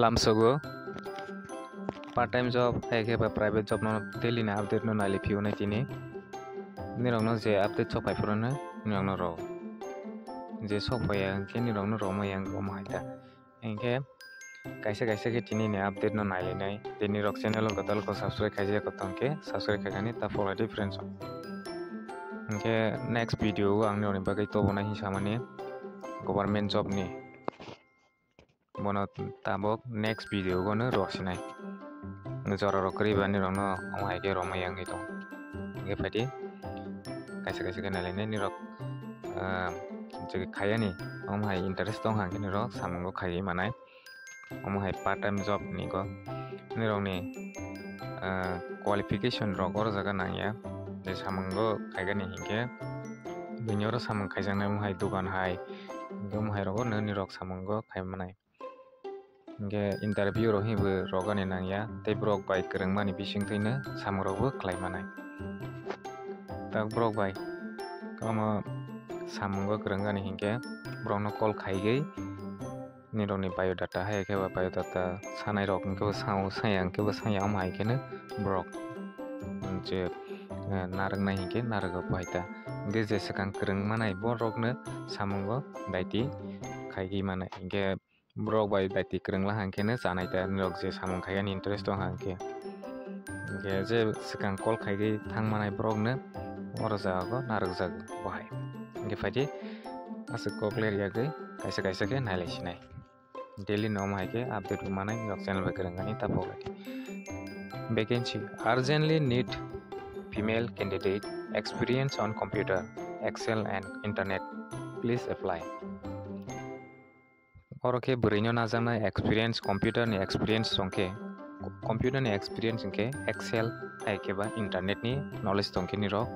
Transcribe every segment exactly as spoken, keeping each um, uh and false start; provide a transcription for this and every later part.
Lamsogo part time job hai khe ba private job no daily ni update no nailai phiyunai tini. Nirokno je update sok phai phuru no nirokno rw. Je sok phai ya hwnkhe nirokno rwmaya wng omo hai ta. Hinkhe kaisa kaisa khe tini ni update no nailainai. Tei nirok channel o kwtal ko subscribe khaijak tong khe subscribe khaikani ta follow di friends. Hinkhe next video o ang nirokni bagwi tobonai hinsamani government job ni. Bono tabok next video o no rw sinai. Jora rok kwrwi ba nirokno omo hai khe rwmaya wngwi tongo. Hinkhe phaidi kaisa kaisa khe nailainai nirok, ah, je khaiyani omo hai interest tong hang khe nirok samungo khaiwi manai. Omo hai part time job ni go nirokni, ah, qualification rok oro jaga nangya. Je samungo khaigani hinkhe bini oro samung khaijaknai omo hai dogan hai, hinkhe omo hai rogo no nirok samungo khai manai. Hinkhe interview rok hinwi bo rwgani nangya, tei borok bai kwrwngmani bisingtwi no samung rok bo khlai manai. Tak borok bai omo samungo kwrwngani hinkhe borokno call khaigwi nirokni biodata hai khe ba biodata sanai rok hinkhe bo sao, saya hinkhe bo saya, omo hai kheno borok je, eh, narwknai hinkhe narwgo bo hai ta. Hinkhe je swkang kwrwng manai borokno samungo daiti khaigwi manai. Hinkhe borok bai daiti kwrwng la hang khe no chanai ta, nirok je samung khai ani interest tong hang khe. Hinkhe je swkang call khaigwi thang manai borok no oro jaga o narwk jago bo hai. Hinkhe phaidi aswk kok ler yagwi kaisa kaisa khe nailai sinai. Daily no omo hai khe update bo manai nirok channel bai kwrwng ani ta pok lai. Vacancy: urgently need female candidate, experience on computer, Excel and internet. Please apply. Oro khe bwrwino najaknai experience, computer ni experience tong khe, computer ni experience hwnkhe Excel hai khe ba internet ni knowledge tong khe nirok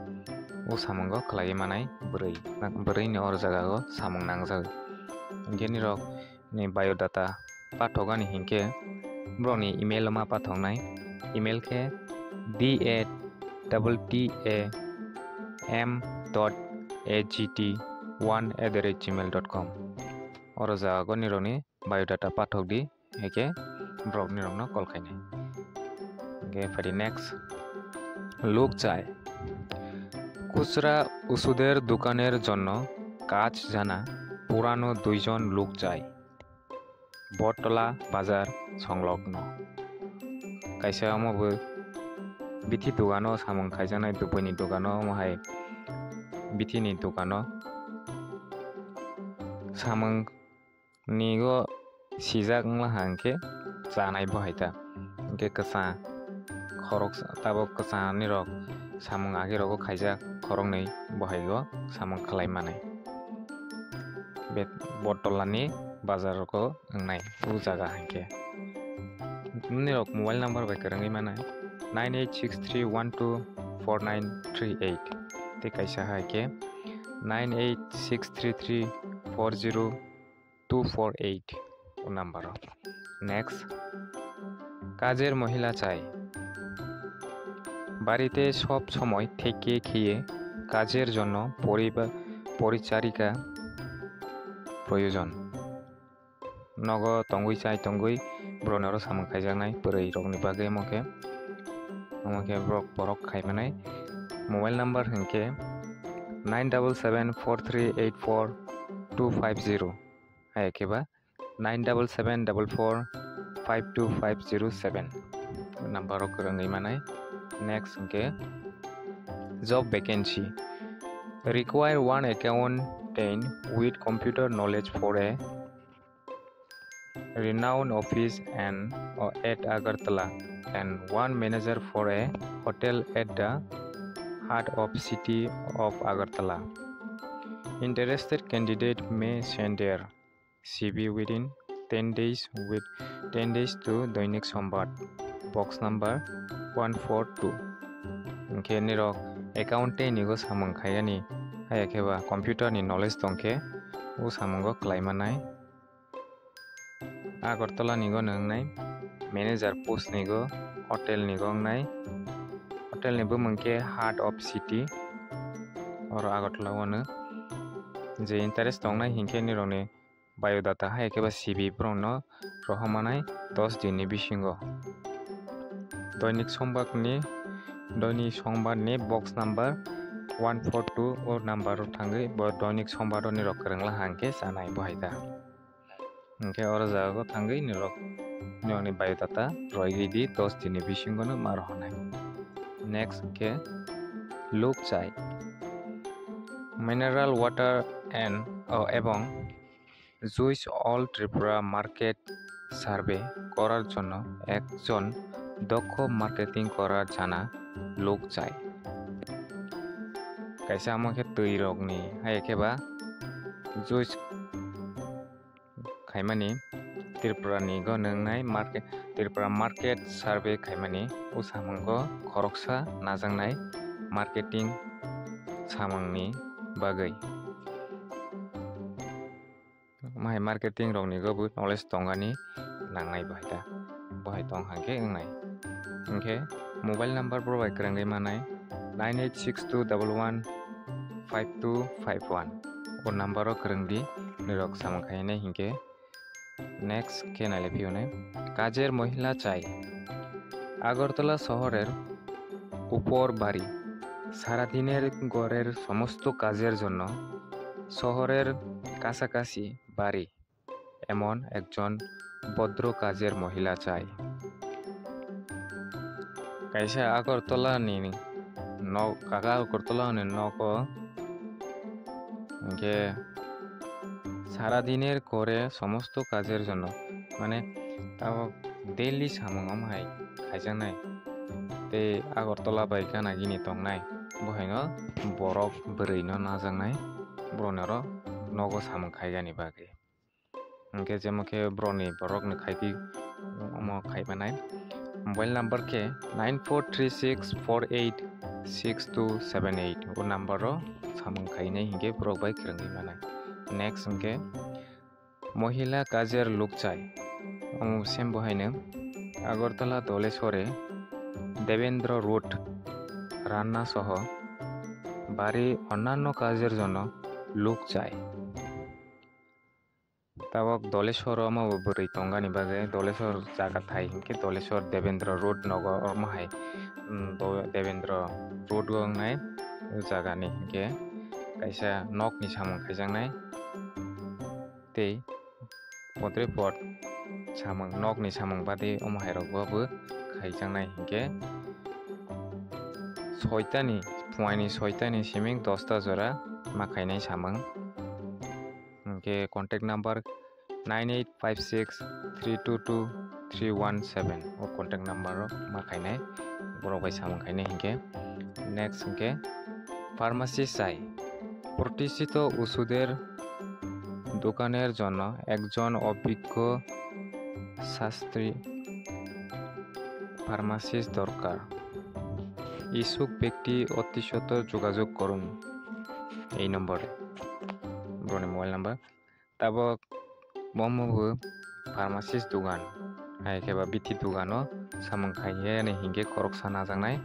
o samungo khlaiwi manai bwrwi, bwrwi ni oro jaga o samung nangjak. Hinkhe nirok ni biodata pathogani hinkhe borokni email o ma pathoknai, email khe d a double t a m dot a g t one at the rate gmail dot com. Oro jaga o nirokni biodata pathok di, hai khe borok nirokno call khainai. Hinkhe phaidi next. লোক চাই। খুচরা ওষুধের দোকানের জন্য কাজ জানা পুরানো দুইজন লোক চাই। বটতলা বাজার সংলগ্ন. Kaisa omo bo bithi dogano samung khaijaknai, dubuini dogano, omo hai bithini dogano samung nigo sijak wngla hang khe chanai bo hai ta. Hinkhe kwchang khorok tabok kwchangni rok samung agi rogo khaijak khoroknwi bo hai o samung khlai manai. Botolani bazar rogo wngnai o jaga hai khe. Nini rok mobile number bai kwrwngwi manai nine eight six three one two four nine three eight tei kaisa hai khe nine eight six three three four zero two four eight o number o. Next, কাজের মহিলা চাই। বাড়িতে সব সময় থেকে খেয়ে কাজের জন্য পরিবা-, পরিচারিকা প্রয়োজন. Nogo tongwi chai tongwi borokni oro samung khaijaknai bwrwi rokni bagwi omo khe, omo khe borok, borok khaimanai. Mobile number hinkhe nine double seven four three eight four two five zero. Hai khe ba nine double seven double four five two five zero seven number o kwrwngwi manai. Next hinkhe job vacancy. Require one accountant with computer knowledge for a renowned office and, uh, at Agartala and one manager for a hotel at the heart of city of Agartala. Interested candidate may send their C V within ten days with ten days to Doinik Sombad, box number one four two. Hinkhe nirok accountant ni go samung khaiyani, haya khe ba computer ni knowledge tongkhe o samungo khlai manai. Agartala ni go nwngnai, manager post ni go, hotel ni go wngnai, hotel ni bumung khe Heart of City, oro Agartala o nwng. Je interest tongnai hinkhe nirokni biodata hai khe ba C V borokno rohormanai dos dinni bisingo. Doinik Sombadni, Doinik Sombadni box number one four two o number o thangwi bo Doinik Sombad o nirok kwrwngla hangkhe chanai bo hai ta. Hingkhe oro jaga o thangwi nirok nirokni biodata roigwi di, dos dinni bisingo no ma rohornai. Next hingkhe luk chai, mineral water and, oh, ebong Juice All Tripura Market Survey করার জন্য একজন দক্ষ মার্কেটিং করা জানা লোক চাই। Kaisa amo khe twi rokni hai khe ba juice khaimani Tripura ni go nwngnai market, Tripura market survey khaimani o samung go khoroksa najaknai marketing samung ni bagwi. Mahai marketing rokni go bo knowledge tongani nangnai bo hai ta, bo hai tong hangkhe wngnai. Hingkhe mobile number boro bai kwrwngwi manai nine eight six two double one five two five one. O number o kwrwng di, nirok samung khainai hingkhe. Next khe naile phiyonai kajer mohila chai. Agartala শহরের উপর বাড়ি, সারাদিনের ঘরের সমস্ত কাজের জন্য শহরের কাছাকাছি বাড়ি এমন একজন ভদ্র কাজের মহিলা চাই। Kaisa Agartala ni nok, kaga Agartala ni nogo hingkhe sara diner kore somosto kajer jonno, mane tabok daily samung omo hai khaijaknai. Tei Agartala bai gana gini tongnai, bo haino borok bwrwi no najaknai, borok ni oro nogo samung khaigani bagwi. Hingkhe jemo khe borokni, borokni khaidi omo khaimanai. Mobile number khe nine four three six four eight six two seven eight. O number o samung khainai hingkhe borok bai kwrwngwi manai. Next hingkhe Mohila Kajer Lukchai. Omo same bo haino Agartala Doleshware Devendra Road Ranna Soho Bari Onnanno Kajer Jonno Lukchai. Tabok Doleshwar o omo bo bwrwi tongani bagwi, Doleshwar jaga thai hinkhe Doleshwar Devendra Road nogo omo hai, mm, Do-, Devendra Road o wngnai o jaga ni hinkhe kaisa nok ni samung khaijaknai tei podre pod samung, nok ni samung bade omo hai rok bo bo khaijaknai hinkhe soita ni, phuaini soita ni siming dosta jora ma khainai samung. Hingkhe contact number nine eight five six three two two three one seven o contact number o ma khainai, borok bai samung khainai hingkhe. Next hingkhe pharmacy chai. প্রতিষ্ঠিত ওষুধের দোকানের জন্য একজন অভিজ্ঞ শাস্ত্রী ফার্মাসিস্ট দরকার। ইচ্ছুক ব্যক্তি অতি সত্বর যোগাযোগ করুন এই নম্বরে। Borokni mobile number. Tabok omo bo pharmacist dugan, hai khe ba bithi dugano samung khai ya ni hinkhe khoroksa najaknai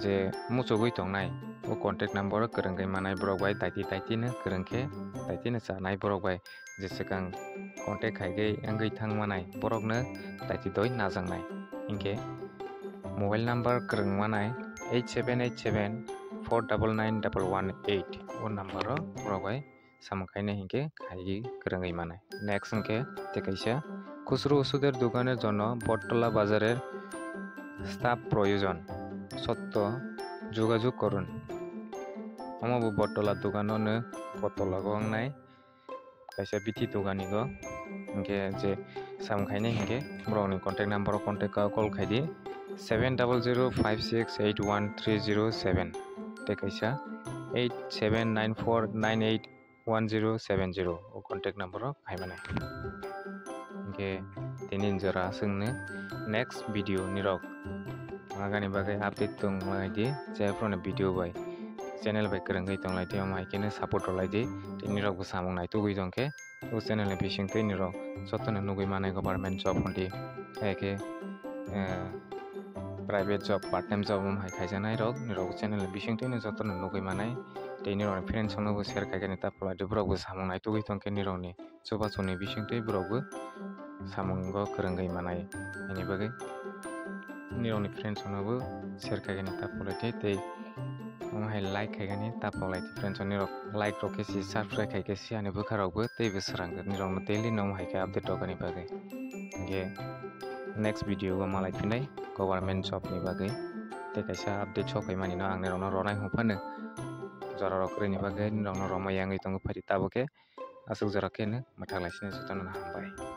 je muchugwi tongnai, o contact number o kwrwngwi manai borok bai, taiti taiti no kwrwng khe taiti no chanai borok bai, je swkang contact khaigwi wngwi thang manai borokno taiti doi najaknai. Hinkhe mobile number kwrwng manai eight seven eight seven four double nine double one eight, o number o borok bai samung khainai hinkhe khaigwi kwrwngwi manai. Next hinkhe tei kaisa খুচরো ওষুধের দোকানের জন্য বটতলা বাজারের স্টাফ প্রয়োজন, সত্য যোগাযোগ করুন. Omo bo Bottola dogano no, Bottola o wngnai kaisa bithi dogani go. Hinkhe je samung khainai hinkhe borokni contact number o contact o call khaidi, seven double zero five six eight one three zero seven tei kaisa eight seven nine four nine eight one zero seven zero o contact number o khaimanai. Hinkhe tini jora aswkno, next video nirok agani bagwi update tonglaidi, je phano video bai channel bai kwrwngwi tonglaidi, omo hai kheno support rwlaidi. Tei nirok bo samung naitugwi tongkhe o channel ni bisingtwi nirok jotono nugwi manai government job hwndi, hai khe, eh, private job, part time job omo hai khaijaknai rok nirok channel ni bisingtwi no jotono nugwi manai. tei nirokni friends rokno bo share khaikani ta pholai di, borok bo samung naitugwi tongkhe nirokni chubachuni bisingtwi borok bo samungo kwrwngwi manai. Ani bagwi nirokni friends rokno bo share khaikani ta pholai di tei omo hai like khaikani ta pholai di friends rok, nirok like rok khe si subscribe khaikhe si ani bwkha rok bo tei bo swrang nirokno daily no omo hai khe update rwkani bagwi. Hingkhe next video o malai phinai government job ni bagwi tei kaisa update sok phaimani no ang nirokno ronai hwnphano jora rok kwrwini bagwi nirokno romai yangwi tongo phari tabuk khe aswk jora kheno mwthak lai sini jotono hambai.